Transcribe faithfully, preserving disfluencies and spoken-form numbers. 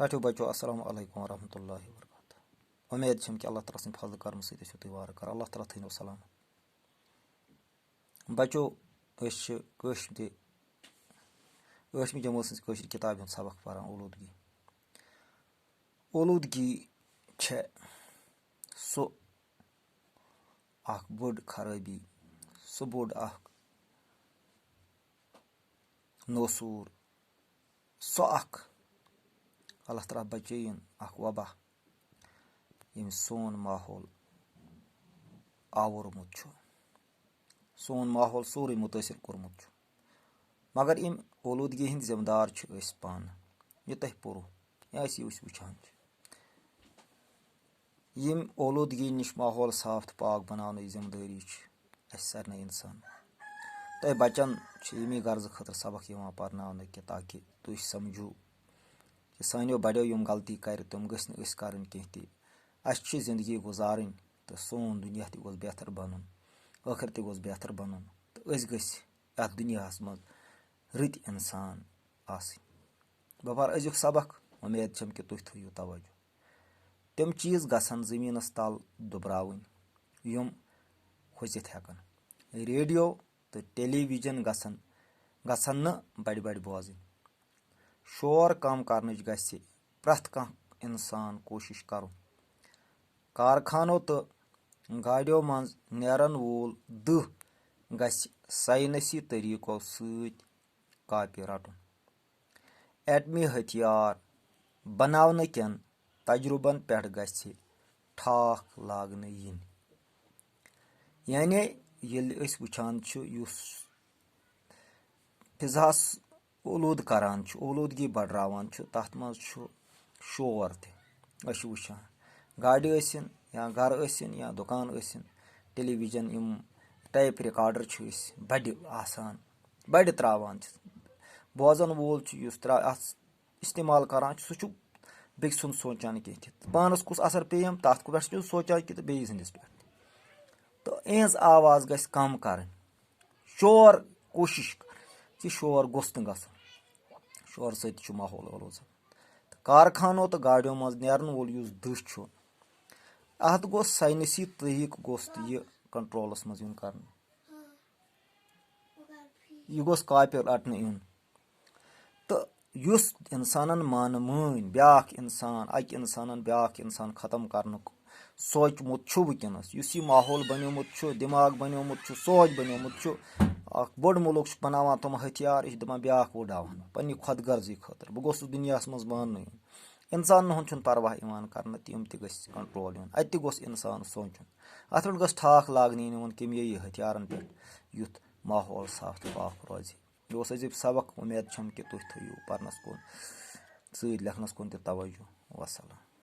ٹاٹھیو بچو، السلام علیکم ورحمۃ اللہ وبرکاتہ۔ امید چھم کہ اللہ تعالیٰ سٕنٛدِ فضلہٕ کرمہٕ سۭتۍ ٲسِو تُہۍ وارٕ کارٕ۔ اللہ تعالیٰ تھٲینو سلامت۔ بچو، أسۍ چھِ کٲشرِ، ٲٹھمہِ جمٲژ ہٕنٛز کٲشرِ کِتابہِ ہُنٛد سبق پران، اولوٗدگی۔ اولوٗدگی چھےٚ سُہ اکھ بٔڑ خرٲبی، سُہ بوٚڑ اکھ نوسوٗر، سُہ اکھ اللہ تعالیٰ بچٲیِن اکھ وبا، ییٚمۍ سون ماحول آوُرمُت چھُ، سون ماحول سورُے مُتٲثِر کوٚرمُت چھُ۔ مگر اَمہِ اولوٗدگی ہٕنٛدۍ ذمہٕ دار چھِ أسۍ پانہٕ، یہِ تۄہہِ پوٚرُو یا أسۍ یہِ أسۍ وٕچھان چھِ۔ ییٚمہِ اولوٗدگی نِش ماحول صاف تہٕ پاک بناونٕچ ذمہٕ دٲری چھِ اَسہِ سارنٕے اِنسان۔ تۄہہِ بچن چھِ ییٚمی غرضہٕ خٲطرٕ سبق یِوان پرناونہٕ کہِ تاکہِ تُہۍ سمجھِو کہِ سانیو بڑیو یِم غلطی کرِ، تِم گٔژھۍ نہٕ أسۍ کرٕنۍ کینٛہہ تہِ۔ اَسہِ چھِ زندگی گُزارٕنۍ تہٕ سون دُنیا تہِ گوٚژھ بہتر بنُن، ٲخرت تہِ گوٚژھ بہتر بنُن تہٕ أسۍ گٔژھۍ یَتھ دُنیاہَس منٛز رٕتۍ اِنسان آسٕنۍ۔ بہٕ پَرٕ أزیُک سبق، اُمید چھَم کہِ تُہۍ تھٲیِو توجہ۔ تِم چیٖز گژھن زٔمیٖنَس تَل دُبراوٕنۍ، یِم کھوژِتھ ہٮ۪کَن۔ ریڈیو تہٕ ٹیلی ویژن گژھن، گژھن نہٕ بڑِ بڑِ بوزٕنۍ۔ شور کم کرنٕچ گژھِ پرٛٮ۪تھ کانٛہہ انسان کوٗشش کرُن۔ کارخانو تہٕ گاڑیو منٛز نیرن وول دٕہ گژھِ ساینسی طریقو سۭتۍ کاپہِ رٹُن۔ ایٹمی ہتھیار بناونہٕ کٮ۪ن تجرُبن پٮ۪ٹھ گژھِ ٹھاکھ لاگنہٕ یِنۍ۔ یعنی ییٚلہِ أسۍ وٕچھان چھِ، یُس فضاہس اولوٗدٕ کران چھُ، اولوٗدگی بڑراوان چھُ، تتھ منٛز چھُ شور تہِ۔ أسۍ چھِ وٕچھان، گاڑِ ٲسِن یا گرٕ ٲسِن یا دُکان ٲسِن، ٹیلی ویژن، یِم ٹیپ ریکارڈر چھِ أسۍ بڑِ آسان، بڑِ تراوان چھِ۔ بوزن وول چھُ، یُس ترا-، اتھ استعمال کران چھُ، سُہ چھُ بیٚکہِ سُنٛد سونٛچان کینٛہہ تہِ۔ پانس کُس اثر پیٚیہِ، تتھ پٮ۪ٹھ چھُ سونٛچان کہِ تہٕ بیٚیہِ سٕنٛدِس پٮ۪ٹھ تہِ۔ تہٕ اِہٕنٛز آواز گژھِ کم کرٕنۍ۔ شور، کوٗشِش کر زِ شور گوٚژھ نہٕ گژھُن۔ شورٕ سۭتۍ تہِ چھُ ماحول اولوٗدٕ سپدان۔ تہٕ کارخانو تہٕ گاڑیو منٛز نیرن وول یُس دٕہ چھُ، اتھ گوٚژھ ساینسی طریقہٕ گوٚژھ یہِ کنٹرولس منٛز یُن کرنہٕ۔ یہِ گوٚژھ کاپہِ رٹنہٕ یُن۔ تہٕ یُس انسانن مانہٕ مٲنۍ بیٛاکھ انسان، اکہِ انسانن بیٛاکھ انسان ختم کرنُک سوٗنٛچمُت چھُ وٕنکیٚنس، یُس یہِ ماحول بنیومُت چھُ، دٮ۪ماغ بنیومُت چھُ، سونٛچ بنیومُت چھُ، اکھ بوٚڑ مُلک چھُ بناوان تِم ہتھیار، یہِ چھُ دپان بیٛاکھ وُڈاوان پننہِ خۄد غرضی خٲطرٕ، بہٕ گوٚژھُس دُنیاہس منٛز ماننہٕ یُن۔ انسانن ہُنٛد چھُنہٕ پرواہ یِوان کرنہٕ، تِم تہِ گٔژھۍ کنٹرول یُن، اتہِ تہِ گوٚژھ انسان سونٛچُن۔ اتھ پٮ۪ٹھ گٔژھ ٹھاکھ لاگنہٕ یِنۍ یِمن کیمیٲیی ہتھیارن پٮ۪ٹھ، یُتھ ماحول صاف تہٕ پاک روزِ۔ یہِ اوس أزیُک سبق۔ اُمید چھم کہِ تُہۍ تھٲیِو پرنس کُن سۭتۍ لیکھنس کُن تہِ توجہ۔ وسلام۔